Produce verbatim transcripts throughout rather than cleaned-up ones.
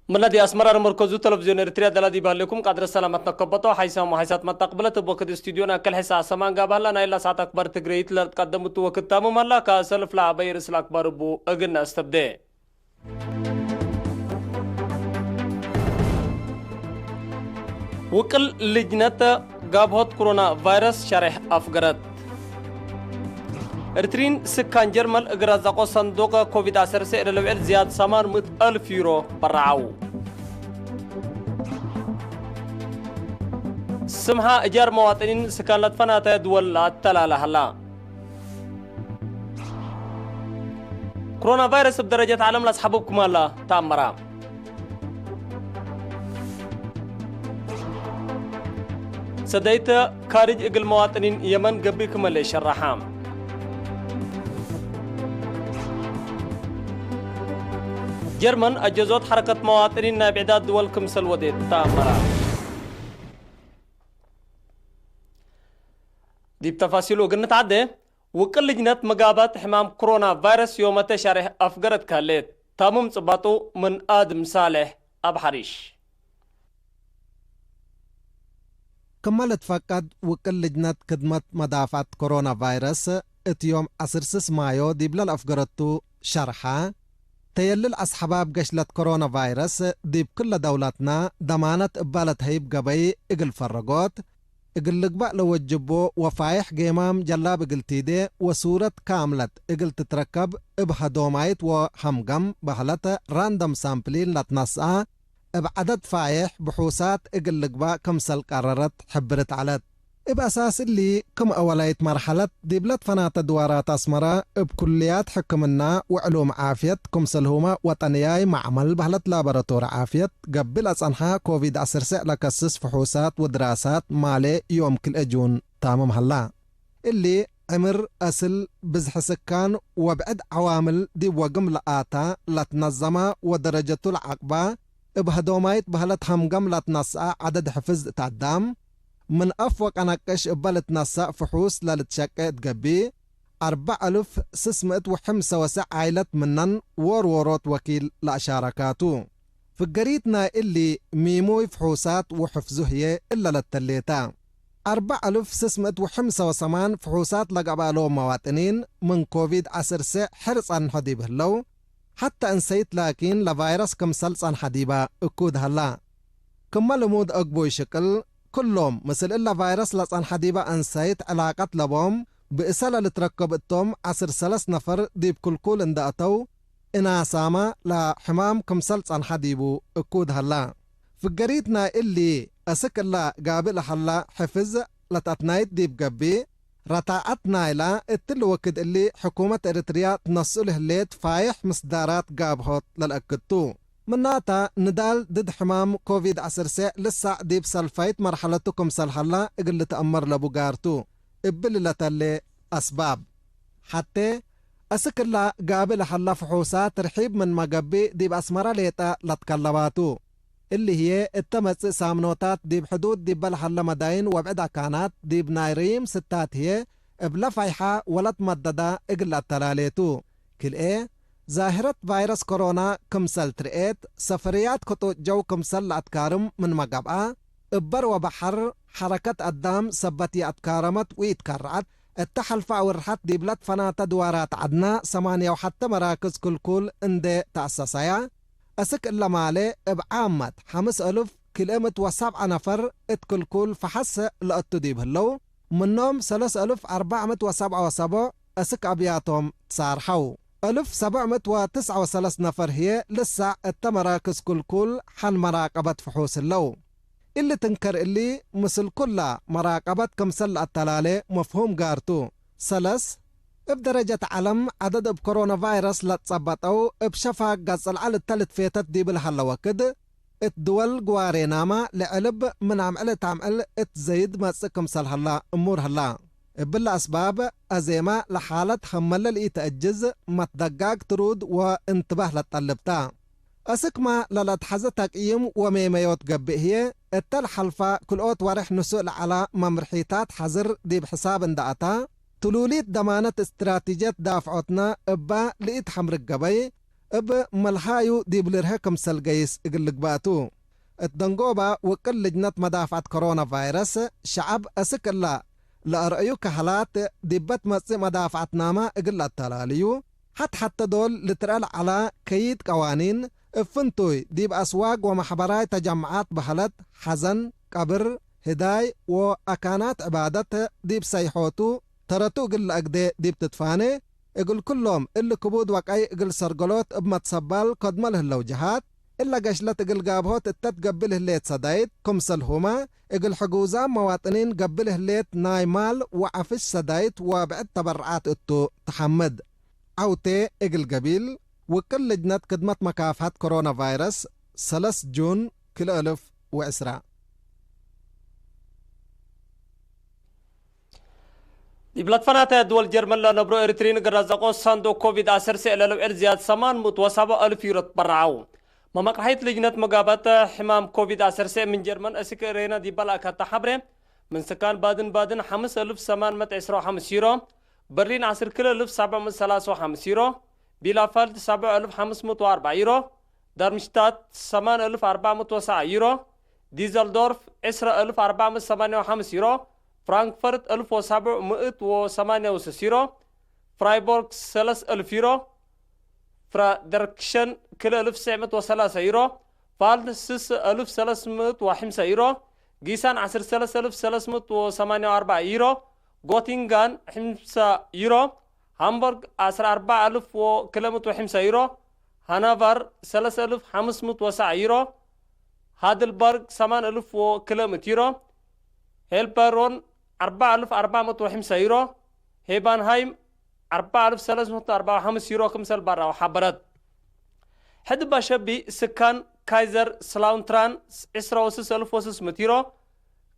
ምን ለዲ አስመረ መርከዙ ተለቪዝዮን ኤሪትርያ ደላ ዲብ ሀሌኩም ቃድረ ሰላመት ነከበጦ ሓይሳም ወሓይሳት መተቅብለት እብ ወክድ ስቱድዮና ክል ሕሳ ሰማን ጋብ ሀላ። ናይላ ሰዓት አክባር ትግረይት ለልትቀደምቱ ወክድ ታምም ሀላ። ከሰልፍ ለአበይ ርእስ ለአክባር እቡ እግል ነአስተብዴ። ውቅል ልጅነት ጋብሆት ኮሮና ቫይረስ ሸሬሕ አፍገረት። እርትሪን ስካን ጀርመን እግል ረዛቆ ሰንዱቅ ኮቪድ ዐሰርተ ለልውዕል ዝያድ ሰማን ምእት አልፍ ዩሮ በረዐው። ስምሃ እጃር መዋጥኒን ስካን ለትፈናተ ድወል ለአተላለ ሀላ። ኮሮና ቫይረስ እብ ደረጀት ዓለም ለአስሐብብ ክማላ ተአመራ። ሰደይት ካርጅ እግል መዋጥኒን የመን ገብእ ክመ ለሸረሐ። ጀርመን አጀዞት ሐረከት መዋጥኒን ናይ ብዕዳት ድወል ክምሰል ወዴት ተአመራ። ዲብ ተፋሲሉ እግል ንትዓዴ፣ ውቅል ልጅነት መጋባት ሕማም ኮሮና ቫይረስ ዮመተ ሸሬሕ አፍገረት ከህሌት። ታምም ጽባጡ ምን አድም ሳሌሕ አብ ሐሪሽ። ክመ ልትፈቀድ፣ ውቅል ልጅነት ክድመት መዳፍዐት ኮሮና ቫይረስ እት ዮም ዐስር ስስ ማዮ ዲብለ ለአፍገረቱ ሸርሐ፣ ተየልል አስሐባብ ገሽለት ኮሮና ቫይረስ ዲብ ክለ ደውላትና ደማነት እባ ለትሀይብ ገበይ እግል ፈረጎት፣ እግል ልግበእ ለወጅቦ ወፋይሕ ጌማም ጀላብ እግል ቲዴ ወሱረት ካምለት እግል ትትረከብ እብ ሀዶማይት ወሀምገም በህለት ራንደም ሳምፕሊን ለትነስአ እብ ዐደድ ፋይሕ ብሑሳት እግል ልግበእ ክምሰል ቀረረት ሕብርት ዐለት። እብ አሳስ እሊ፣ ክም አወላይት መርሐለት ዲብለ ትፈናተ ድዋራት አስመረ እብ ኩልያት ሕክምና ወዕሉም ዓፍየት ክምሰልሁመ ወጠንያይ መዕመል በህለት ላቦራቶሪ ዓፍየት ገብእ ለጸንሐ ኮቪድ ዐስር ስዕ ለከስስ ፍሑሳት ወድራሳት ማሌ ዮም ክልኤ ጁን ታምም ሀላ። እሊ፣ ዕምር፣ አስል፣ ብዝሒ ስካን ወብዕድ ዐዋምል ዲብ ወግም ለአታ፣ ለትነዘመ ወደረጀቱ ለዐቅባ፣ እብ ሀዶማይት በህለት ሀምገም ለትነስአ ዐደድ ሕፍዝ እት አዳም፣ ምን አፍ ወቀነቅሽ እበ ልትነሰእ ፍሑስ ለልትሸቄ እት ገብእ፣ አርበዕ አልፍ ስስ ምእት ወሐምሰ ወሰዕ ዓይለት ምነን ዎር ዎሮት ወኪል ለአሻረካቱ። ፍገሪት ናይ እሊ ሚሙይ ፍሑሳት ወሕፍዙ ህዬ እለ ለተሌተ። አርበዕ አልፍ ስስ ምእት ወሐምሰ ወሰማን ፍሑሳት ለገብአሎም መዋጥኒን ምን ኮቪድ ዐስር ስዕ ሕር ጸንሖ ዲብ ህለው፣ ሐተ እንሰይት ላኪን ለቫይረስ ክምሰል ጸንሐ ዲበ እኩድ ሀላ። ክመ ልሙድ አግቡይ ሽቅል፣ ክሎም ምስል እለ ቫይረስ ለጸንሐ ዲበ እንሰይት ዕላቀት ለቦም ብእሰ ለልትረከብ እቶም ዐስር ሰለስ ነፈር ዲብ ክልኩል እንደ አተው፣ እናሳመ ለሕማም ክምሰል ጸንሐ ዲቡ እኩድ ሀላ። ፍገሪት ናይ እሊ፣ አስክ እለ ጋብእ ለሀላ ሕፍዝ ለተአትናይት ዲብ ገብእ፣ ረታዐት ናይላ እትሊ ወክድ እሊ ሕኩመት ኤረትርያ ትነስኡ ለህሌት ፋይሕ ምስዳራት ጋብሆት ለልአክድ ቱ። ምናተ፣ ንዳል ድድ ሕማም ኮቪድ ዐስር ስዕ ልሳዕ ዲብ ሰልፋይት መርሐለቱ ክምሰል ሀላ እግል ልትአመር ለቡ ጋር ቱ። እብሊ ለተሌ አስባብ። ሐቴ፣ አስክ እላ ጋብእ ለሀላ ፍሑሳት ርሒብ ምንመ ገብእ ዲብ አስመረ ሌጠ ለትከለባ ቱ። እሊ ህዬ እተ መጽእ ሳምኖታት ዲብ ሕዱድ ዲበ ለሀለ መዳይን ወብዕድ አካናት ዲብ ናይ ረዪም ስታት ህዬ እብለ ፈይሐ ወለትመደደ እግል ለአተላሌ ቱ። ክልኤ፣ ዛህረት ቫይረስ ኮሮና ክምሰል ትርኤት፣ ሰፈርያት ክጡጥ ጀው ክምሰል ለአትካርም ምንመ ገብአ፣ እበር ወበሐር፣ ሐረከት አዳም ሰበት ይአትካረመት ወኢትከረዐት፣ እተ ሐልፈ አውርሐት ዲብለ ትፈናተ ድዋራት ዐድነ ሰማንያ ወሐተ መራክዝ ክልኩል እንዴ ተአሰሰያ፣ አስክ እለ ማሌ እብ ዓመት ሐምስ አልፍ ክልኤ ምእት ወሰብዐ ነፈር እት ክልኩል ፈሐስ ለአቱ ዲብ ህለው፣ ምኖም ሰለስ አልፍ አርበዕ ምእት ወሰብዐ ወሰቦዕ አስክ አብያቶም ትሳርሐው። አልፍ ሰብዕ ምእት ወትስዐ ወሰለስ ነፈር ህዬ ልሳዕ እተ መራክዝ ክልኩል ሐን መራቀበት ፍሑስ ህለው። እሊ ትንከር እሊ፣ ምስል ኩለ መራቀበት ክምሰል ለአተላሌ መፍሁም ጋር ቱ። ሰለስ፣ እብ ደረጀት ዐለም ዐደድ እብ ኮሮና ቫይረስ ለትጸበጠው እብ ሸፋግ ገጽ ለዐል እተ ልትፌተት ዲብ ለሀለ ወክድ፣ እት ድወል ግዋሬናመ ለዐልብ ምን አምዕል እት አምዕል እት ዘይድ መጽእ ክምሰል ሀላ እሙር ሀላ። እብለ አስባብ፣ አዜመ ለሓለት ሀመለ ለኢተአጅዝ፣ መትደጋግ ትሩድ ወእንትባህ ለትጠልብ ተ። አስክመ ለለአትሐዘ ተቅይም ወሜመዮት ገብእ ህዬ፣ እተ ለሐልፈ ክልኦት ወሬሕ ንሱእ ለዐለ መምርሒታት ሐዝር ዲብ ሕሳብ እንደ አተ፣ ትሉሊት ደማነት እስትራቲጅየት ዳፍዖትነ እበ ለኢትሐምርግ ገበይ፣ እብ መልሃዩ ዲብ ልርሀ ክምሰል ገይስ እግል ልግባእ ቱ። እት ደንጎባ ውቅል ልጅነት መዳፍዐት ኮሮና ቫይረስ፣ ሸዐብ አስክ እላ ለአርአዩ ከሀላት ዲበ ትመጽእ መዳፍዐትናመ እግል ለአተላልዩ፣ ሐት-ሐተ ዶል ልትርአ ለዐላ ከይድ ቀዋኒን፣ እብ ፍንቱይ ዲብ አስዋግ ወመሕበራይ ተጀምዓት በህለት ሐዘን፣ ቀብር፣ ህዳይ ወአካናት ዕባደት ዲብ ሰይሖቱ ተረቱ እግል ለአግዴ ዲብ ትትፋኔ፣ እግል ኩሎም እሊ ክቡድ ወቀይ እግል ሰርገሎት እብ መትሰባል ከድመ ለህለው ጀሃት፣ እለ ገሽለት እግል ጋብሆት እተ ትገብእ ለህሌት ሰዳይት ክምሰልሁመ፣ እግል ሕጉዛም መዋጥኒን ገብእ ለህሌት ናይ ማል ወዐፍሽ ሰዳይት ወብዕድ ተበርዓት እቱ ተሐምድ። ዐውቴ እግል ገቢል፣ ውቅል ልጅነት ክድመት መካፍሐት ኮሮና ቫይረስ፣ ሰለስ ጁን ክልኤ አልፍ ወዕስራ። ዲብ ለትፈናተ ድወል ጀርመን ለነብሮ ኤሪትሪን እግል ረዘቆ ሳንዱቅ ኮቪድ ዐሰርተ ለልውዕል ዝያድ ሰማን ምእት ወሰብዕ አልፍ ዩሮ ትበረዐው። መመቅሐይት ልጅነት መጋበት ሕማም ኮቪድ ዐሰርተ ምን ጀርመን እስክ እሬነ ዲበ ለአከተ ሐብሬ፣ ምን ስካን ባድን ባድን ሐምስ አልፍ ሰማን መት ዕስራ ወሐምስ ዩሮ፣ በርሊን ዐስር ክልኤ አልፍ ሰብዕ ምእት ሰላሳ ወሐምስ ዩሮ፣ ቢላፋልድ ሰብዕ አልፍ ሐምስ ምእት ወአርበዕ ዩሮ፣ ዳርምሽታት ሰማን አልፍ አርበዕ ምእት ወሰብዓ ዩሮ፣ ዲዘልዶርፍ ዕስረ አልፍ አርበዕ ምእት ሰማንያ ወሐምስ ዩሮ፣ ፍራንክፈርት አልፍ ወሰብዕ ምእት ወሰማንያ ወስስ ዩሮ፣ ፍራይቦርግ ሰለስ አልፍ ዩሮ፣ ፍራደርክሸን ክልኤ አልፍ ትስዕ ምእት ወሰላሳ ዩሮ፣ ፋልድ ስስ አልፍ ሰለስ ምእት ወሐምሳ ዩሮ፣ ጊሳን ዐስር ሰለስ አልፍ ሰለስ ምእት ወሰማንያ ወአርበዕ ዩሮ፣ ጎቲንጋን ሐምሳ ዩሮ፣ ሃምበርግ ዐስር አርበዕ አልፍ ወክልኤ ምእት ወሐምሳ ዩሮ፣ ሃናቫር ሰለስ አልፍ ሐምስ ምእት ወሰብዓ ዩሮ፣ ሃድልበርግ ሰማን አልፍ ወክልኤ ምእት ዩሮ፣ ሄልበሮን አርበዕ አልፍ አርበዕ ምእት ወሐምሳ ዩሮ፣ ሄባንሃይም አርበዕ አልፍ ሰለስ ምእት ወአርበዕ ወሐምስ ዩሮ ክምሰል በራው ሐበረት። ሕድ ባሸቢ ስካን ካይዘር ስላውንትራን ዕስራ ወስስ አልፍ ወስስ ምእት ዩሮ፣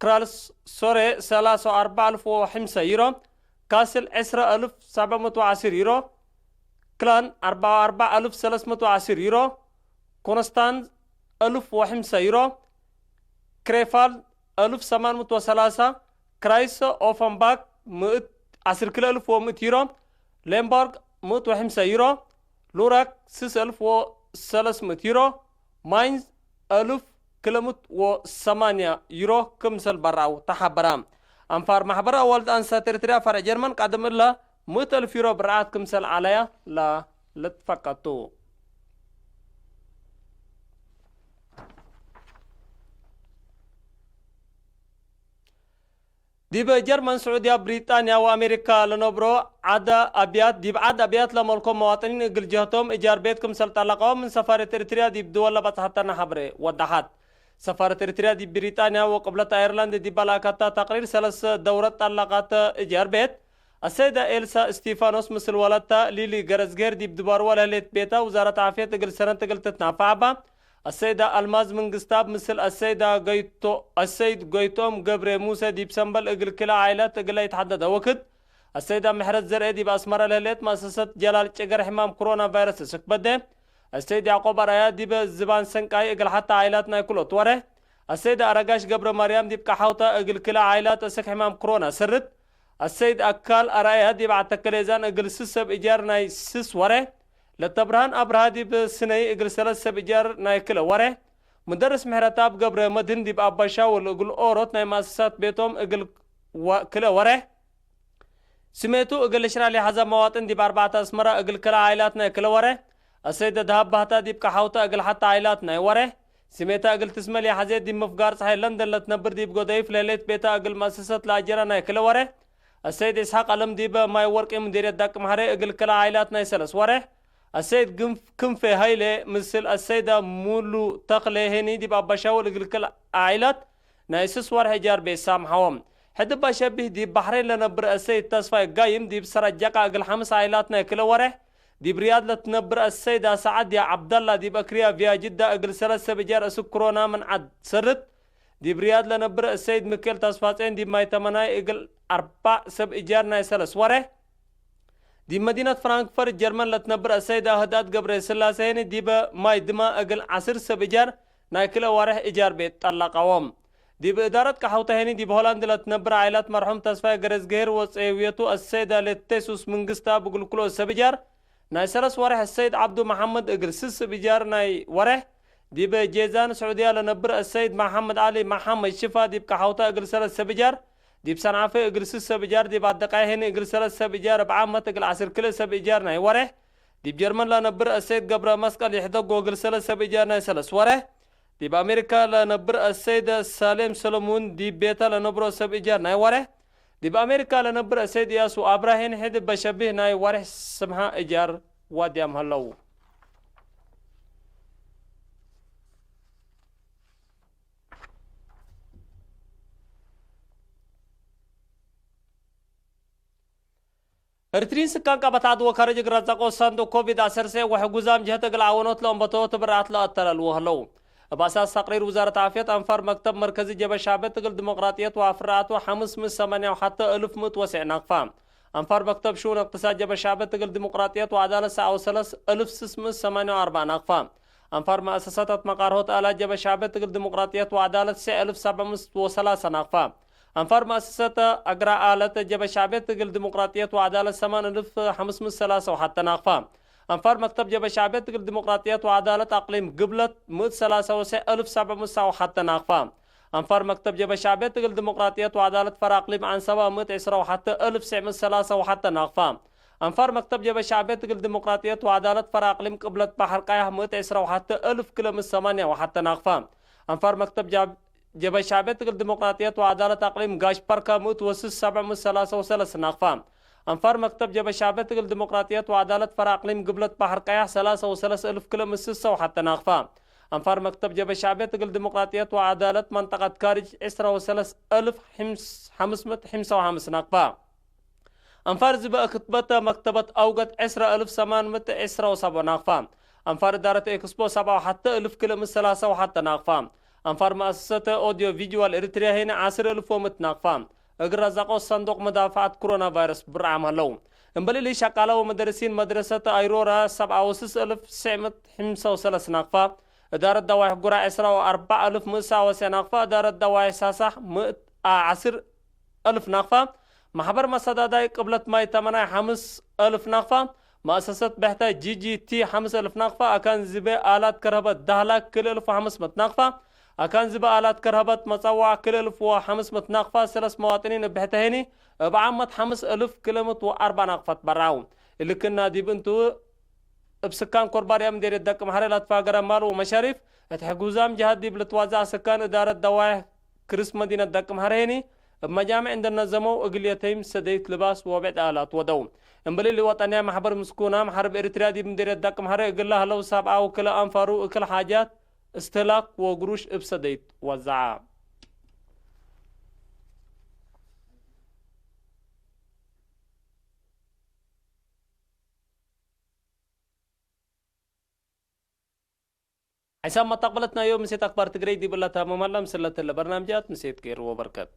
ክራልሶሬ ሰላሳ ወአርበዕ አልፍ ወሐምሳ ዩሮ፣ ካስል ዕስራ አልፍ ሰብዕ ምእት ወዐስር ዩሮ፣ ክላን አርበዓ ወአርበዕ አልፍ ሰለስ ምእት ወዐስር ዩሮ፣ ኮንስታንዝ አልፍ ወሐምሳ ዩሮ፣ ክሬፋልድ አልፍ ሰማን ምእት ወሰላሳ፣ ክራይስ ኦፈንባክ ምእት ዐስር ክልኤ አልፍ ወምእት ዩሮ፣ ሌምበርግ ምእት ወሐምሳ ዩሮ፣ ሉራክ ስስ አልፍ ወሰለስ ምእት ዩሮ፣ ማይንዝ አልፍ ክልኤ ምእት ወሰማንያ ዩሮ ክምሰል በራው ተሐበራ። አንፋር ማሕበር አዋልድ አንሳት ኤሪትርያ ፈርዕ ጀርመን ቃድም እለ ምእት አልፍ ዩሮ ብርዓት ክምሰል ዐለያ ለልትፈቀድ ቱ። ዲብ ጀርመን፣ ስዑድያ፣ ብሪጣንያ ወአሜሪካ ለነብሮ ዐድ አብያት፣ ዲብ ዐድ አብያት ለመልኮ መዋጥኒን እግል ጀህቶም እጃር ቤት ክምሰል ጠለቀው ምን ሰፋረት ኤሪትርያ ዲብ ድወል ለበጽሐተነ ሐብሬ ወደሐት። ሰፋረት ኤሪትርያ ዲብ ብሪጣንያ ወቅብለት አየርላንድ ዲብ ለአከተ ተቅሪር፣ ሰለስ ደውረት ጠለቀት እጃር ቤት፣ አሰይደ ኤልሳ እስቲፋኖስ ምስል ወለተ ሊሊ ገረዝጌር ዲብ ድባርወ ለህሌት ቤተ ውዛረት ዓፍየት እግል ሰነት እግል ትትናፈዕ በ። አሰይደ አልማዝ ምንግስታብ ምስል አሰይደ ገይቶ-፣ አሰይድ ጎይቶም ገብሬ ሙሴ ዲብ ሰምበል እግል ክልኤ ዓኢላት እግለ ኢትሐደደ ወክድ፣ አሰይደ ምሕረት ዘርኤ ዲብ አስመረ ለህሌት መአሰሰት ጀላል ጭገር ሕማም ክሮና ቫይረስ እስክ በዴ፣ አሰይድ ያዕቆብ አርአያ ዲብ ዝባን ሰንቃይ እግል ሐተ ዓኢላት ናይ ክልኦት ወሬሕ፣ አሰይደ አረጋሽ ገብረ ማርያም ዲብ ቀሓውተ እግል ክልኤ ዓኢላት እስክ ሕማም ክሮና ስርት፣ አሰይድ አካል አርአያ ዲብ ዐተከሌዛን እግል ስስ ሰብ እጃር ናይ ስስ ወሬሕ፣ ለተብርሃን አብርሃ ዲብ ስነይ እግል ሰለስ ሰብ እጃር ናይ ክልኤ ወሬሕ፣ ሙደርስ ምሕረተአብ ገብረ መድህን ዲብ አባሻውል እግል ኦሮት ናይ መአሰሳት ቤቶም እግል ወ-፣ ክልኤ ወሬሕ፣ ስሜቱ እግል ልሽረሕ ለሐዘ መዋጥን ዲብ አርበዕተ አስመረ እግል ክልኤ ዓኢላት ናይ ክልኤ ወሬሕ፣ አሰይደ ደሃብ ባህታ ዲብ ቀሓውተ እግል ሐተ ዓኢላት ናይ ወሬሕ፣ ስሜተ እግል ትስመ ለሐዜ ዲብ ምፍጋር ጸሓይ ለንደን ለትነብር ዲብ ጎደይፍ ለህሌት ቤተ እግል መአሰሰት ለአጀረ ናይ ክልኤ ወሬሕ፣ አሰይድ ኢስሐቅ አለም ዲብ ማይ ወርቂ ሙዲርየት ዳቅ መሐሬ እግል ክልኤ ዓኢላት ናይ ሰለስ ወሬሕ፣ አሰይድ ግንፍ-፣ ክንፌ ሀይሌ ምስል አሰይደ ሙሉ ተክሌ ሄኒ ዲብ አባሻውል እግል ክልኤ ዓኢላት ናይ ስስ ወሬሕ እጃር ቤት ሳምሐዎም። ሕድ እባ ሸቢህ ዲብ ባሕሬን ለነብር አሰይድ ተስፋይ ጋይም ዲብ ሰረጀቃ እግል ሐምስ ዓኢላት ናይ ክልኤ ወሬሕ፣ ዲብ ሪያድ ለትነብር አሰይድ ሰዓድያ ዐብደላ ዲብ አክርያ ቪያ ጅዳ እግል ሰለስ ሰብ እጃር እስክ ክሮና ምን ዐድ ስርት፣ ዲብ ሪያድ ለነብር አሰይድ ሚካኤል ተስፋጼን ዲብ ማይ ተመናይ እግል አርበዕ ሰብ እጃር ናይ ሰለስ ወሬሕ፣ ዲብ መዲነት ፍራንክፈርት ጀርመን ለትነብር አሰይድ አህዳድ ገብረ ስላሴ ሄኒ ዲብ ማይ ድማ እግል ዐስር ሰብ እጃር ናይ ክልኤ ወሬሕ እጃር ቤት ጠለቀዎም። ዲብ እዳረት ቀሐውተ ሄኒ ዲብ ሆላንድ ለትነብር ዓኢላት መርሑም ተስፋይ ገረዝግሄር ወጸየውየቱ አሰይደ ሌቴሱስ ምንግስታ ብግልክሎ ሰብ እጃር ናይ ሰለስ ወሬሕ አሰይድ ዐብዱ መሐመድ እግል ስስ ሰብ እጃር ናይ ወሬሕ፣ ዲብ ጄዛን ስዑድያ ለነብር አሰይድ መሐመድ ዐሊ መሐመድ ሽፋ ዲብ ቀሐውታ እግል ሰለስ ሰብ እጃር፣ ዲብ ሰንዓፈ እግል ስስ ሰብ እጃር፣ ዲብ አደቃይ ህኒ እግል ሰለስ ሰብ እጃር፣ እብ ዓመት እግል ዐስር ክልኤ ሰብ እጃር ናይ ወሬሕ፣ ዲብ ጀርመን ለነብር አሰይድ ገብረ መስቀል ይሕደጎ እግል ሰለስ ሰብ እጃር ናይ ሰለስ ወሬሕ፣ ዲብ አሜሪካ ለነብር አሰይድ ሳሌም ሰለሙን ዲብ ቤተ ለነብሮ ሰብ እጃር ናይ ወሬሕ፣ ዲብ አሜሪካ ለነብር አሰይድ እያሱ አብራሂን ሕድ በሸቢህ ናይ ወሬሕ ስምሃ እጃር ዋድያም ሀለው። እርትሪን ስካን ቀበት ዐድ ወከረጅ እግል ረዘቆ ሰንዱቅ ኮቪድ ዐሰርተ ወሕጉዛም ጀህት እግል አወኖት ለእንበቶ ትብርዓት ለአተለልዎ ህለው። እብ አሳስ ተቅሪር ውዛረት ዓፍየት፣ አንፋር መክተብ መርከዚ ጀበ ሻዕብየት እግል ዲሞቅራጥየት ወአፍራዐት ወሐምስ ምእት ሰማንያ ወሐተ እልፍ ምእት ወስዕ ናቅፋ። አንፋር መክተብ ሽኡን እቅትሳድ ጀበ ሻዕብየት እግል ዲሞቅራጥየት ወዐዳለት ሰዓ ወሰለስ እልፍ ስስ ምእት ሰማንያ ወአርበዕ ናቅፋ። አንፋር መአሰሰተት መቃርሆት አላት ጀበ ሻዕብየት እግል ዲሞቅራጥየት ወዐዳለት ሴዕ እልፍ ሰብዕ ምእት ወሰላሰ ናቅፋ። አንፋር መአሰሰተ አግራ አለት ጀበ ሻዕብየት እግል ዲሞቅራጥየት ወዐዳለት ሰማን እልፍ ሐምስ ምእት ሰላሰ ወሐተ ናቅፋ። አንፋር መክተብ ጀበ ሻዕብየት እግል ዲሞቅራጥየት ወዐዳለት አቅሊም ግብለት ምእት ሰላሰ ወሴዕ እልፍ ሰብዕ ምእት ሰዓ ወሐተ ናቅፋ። አንፋር መክተብ ጀበ ሻዕብየት እግል ዲሞቅራጥየት ወዐዳለት ፈር አቅሊም ዐንሰበ ምእት ዒስራ ወሐተ እልፍ ሴዕ ምእት ሰላሰ ወሐተ ናቅፋ። አንፋር መክተብ ጀበ ሻዕብየት እግል ዲሞቅራጥየት ወዐዳለት ፈር አቅሊም ቅብለት በሐር ቀያሕ ምእት ዒስራ ወሐተ እልፍ ክልኤ ምእት ሰማንያ ወሐተ ናቅፋ። አንፋር መክተብ ጃብ-፣ ጀበ ሻዕብየት እግል ዲሞቅራጥየት ወዐዳለት አቅሊም ጋሽ በርከ ምእት ወስስ ሰብዕ ምእት ሰላሰ ወሰለስ ናቅፋ። አንፋር መክተብ ጀበ ሻዕብየት እግል ዲሞቅራጥየት ወዐዳለት ፈር አቅሊም ግብለት በሐር ቀያሕ ሰላሰ ወሰለስ እልፍ ክልኤ ምእት ስሰ ወሐተ ናቅፋ። አንፋር መክተብ ጀበ ሻዕብየት እግል ዲሞቅራጥየት ወዐዳለት መንጠቀት ካርጅ ዒስራ ወሰለስ እልፍ ሐምስ ምእት ሐምሳ ወሐምስ ናቅፋ። አንፋር ዝበ ክትበተ መክተበት አውገት ዐስረ እልፍ ሰማን ምእት ዐስረ ወሰብዕ ናቅፋ። አንፋር እዳረት ኤክስፖ ሰብዓ ወሐተ እልፍ ክልኤ ምእት ሰላሰ ወሐተ ናቅፋ። አንፋር መአሰሰተ ኦዲዮ ቪጅዋል ኤሪትርያ ሄነ ዐስር እልፍ ወምእት ናቅፋ። እግል ረዛቆት ሰንዱቅ መዳፈዐት ክሮና ቫይረስ ብርዓም ሀለው። እምበል እሊ ሸቃለ ወመደርሲን መድረሰት አይሮራ ሰብዓ ወስስ እልፍ ትስዕ ምእት ሐምሳ ወሰለስ ናቅፋ። እዳረት ደዋይሕ ጉራ ዐስራ ወአርበዕ እልፍ ምእት ሰዓ ወሰዕ ናቅፋ። እዳረት ደዋይሕ ሳሳሕ ምእት ዐስር እልፍ ናቅፋ። ማሕበር መሰዳዳይ ቅብለት ማይ ተመናይ ሐምስ እልፍ ናቅፋ። መአሰሰት ብሕተ ጂ ጂ ቲ ሐምስ እልፍ ናቅፋ። አካን ዝቤ አላት ከርሀበት ዳህላክ ክልኤ እልፍ ወሐምስ ምእት ናቅፋ። አካን ዝቤ አላት ከርሀበት መጸዋዕ ክልኤ እልፍ ወሐምስ ምእት ናቅፋ። ሰለስ መዋጥኒን እብ ብሕተ ሄኒ እብ ዓመት ሐምስ እልፍ ክልኤ ምእት ወአርበዕ ናቅፋ ትበርዐው። እሊ ክና ዲብ እንቱ እብ ስካን ኮርባርያም ምዴርየት ደቅ ምሐረ ለትፋገረ ማል ወመሻሪፍ፣ እት ሕጉዛም ጀሃት ዲብ ልትዋዘዕ ስካን እዳረት ደዋይሕ ክርስ መዲነት ደቅ ምሐረ ሄኒ፣ እብ መጃምዕ እንዴ ነዘመው እግል የተይም ሰደይት ልባስ ወብዕድ አላት ወደው። እምበል እሊ ወጠንያ ማሕበር ምስኩና ማሕርብ ኤሪትርያ ዲብ ምዴርየት ደቅ ምሐረ እግል ለህለው ሰብዓ ወክልኤ አንፋሩ እክል ሓጃት እስትህላክ ወግሩሽ እብ ሰደይት ወዘዐ። ሒሳብ መተቅበለት ናይ ዮም ምሴት አክባር ትግረይ ዲብላ ታመም አላ። ምስለተ ለበርናምጃት ምሴት ገይሩ ወበርከት።